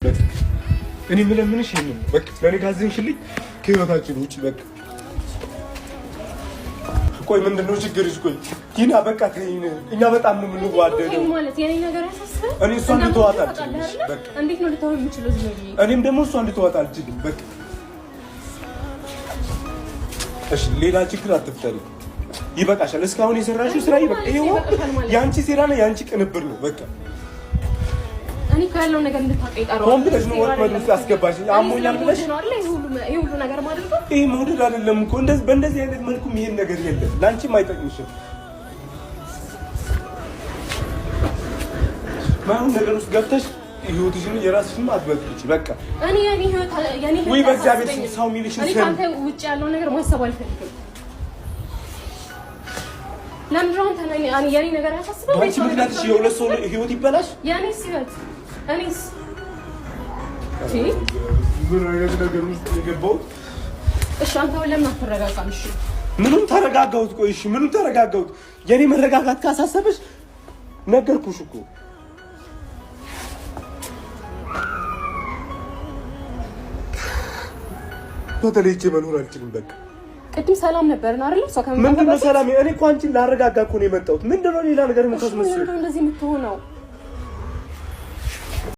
በቃ እኔ የምለምንሽ ይሄንን ነው። በቃ ለእኔ ካዘንሽልኝ ከህይወታችን ውጭ በቃ። ቆይ ምንድን ነው ችግርሽ? ቆይ ቲና በቃ ተይኝ። እኛ በጣም ነው የምንዋደደው። ማለት የኔ ነገር ያሳስበህ? እኔ እሷን ልተዋት አልችልም። በቃ እንዴት ነው ልተው የምችለው? ዝም ብዬ እኔም ደግሞ እሷን ልተዋት አልችልም። በቃ እሺ፣ ሌላ ችግር አትፍጠሪ። ይበቃሻል። እስካሁን የሰራሽው ስራ ይበቃ። ይኸው የአንቺ ሴራ ነው፣ የአንቺ ቅንብር ነው። በቃ እኔ እኮ ያለውን ነገር እንድታውቅ የጠራሁት ሆን ብለሽ ነው ወጥመድ ውስጥ ያስገባሽኝ። አሞኛል ብለሽ ነው አይደል? ይሄ ሁሉ ነገር ማድረግ ይሄ መውደድ አይደለም እኮ። እንደዚህ በእንደዚህ አይነት መልኩ ይሄን ነገር የለም፣ ለአንቺም አይጠቅምሽም። ማይሆን ነገር ውስጥ ገብተሽ ህይወትሽን የራስሽን አትበጥብጪ። በቃ እኔ የኔ ህይወት የኔ ህይወት ወይ በእግዚአብሔር ስም ሰው የሚልሽን እኔ ስሚ። ከአንተ ውጭ ያለውን ነገር ማሰብ አልፈልግም። ለምንድን ነው አንተ የኔ ነገር ያሳስበህ? በአንቺ ምክንያት እሺ የሁለት ሰው ህይወት ይበላሽ። የኔስ ህይወት እኔስ ምን አይነት ነገር ውስጥ የገባሁት? እሺ አንተ አሁን ለምን አትረጋጋም? እሺ ምኑን ተረጋጋሁት? ቆይ እሺ ምኑን ተረጋጋሁት? የኔ መረጋጋት ካሳሰበሽ ነገርኩሽ እኮ። ተለይቼ መኖር አልችልም። በቃ ቅድም ሰላም ነበርን አይደል? እሷ ከመምጣቷ ምንድን ነው በፊት ሰላም? እኔ እኮ አንቺን ላረጋጋ እኮ ነው የመጣሁት። ምንድን ነው ሌላ ነገር የምታስመስለው? ምንድን ነው እንደዚህ የምትሆነው?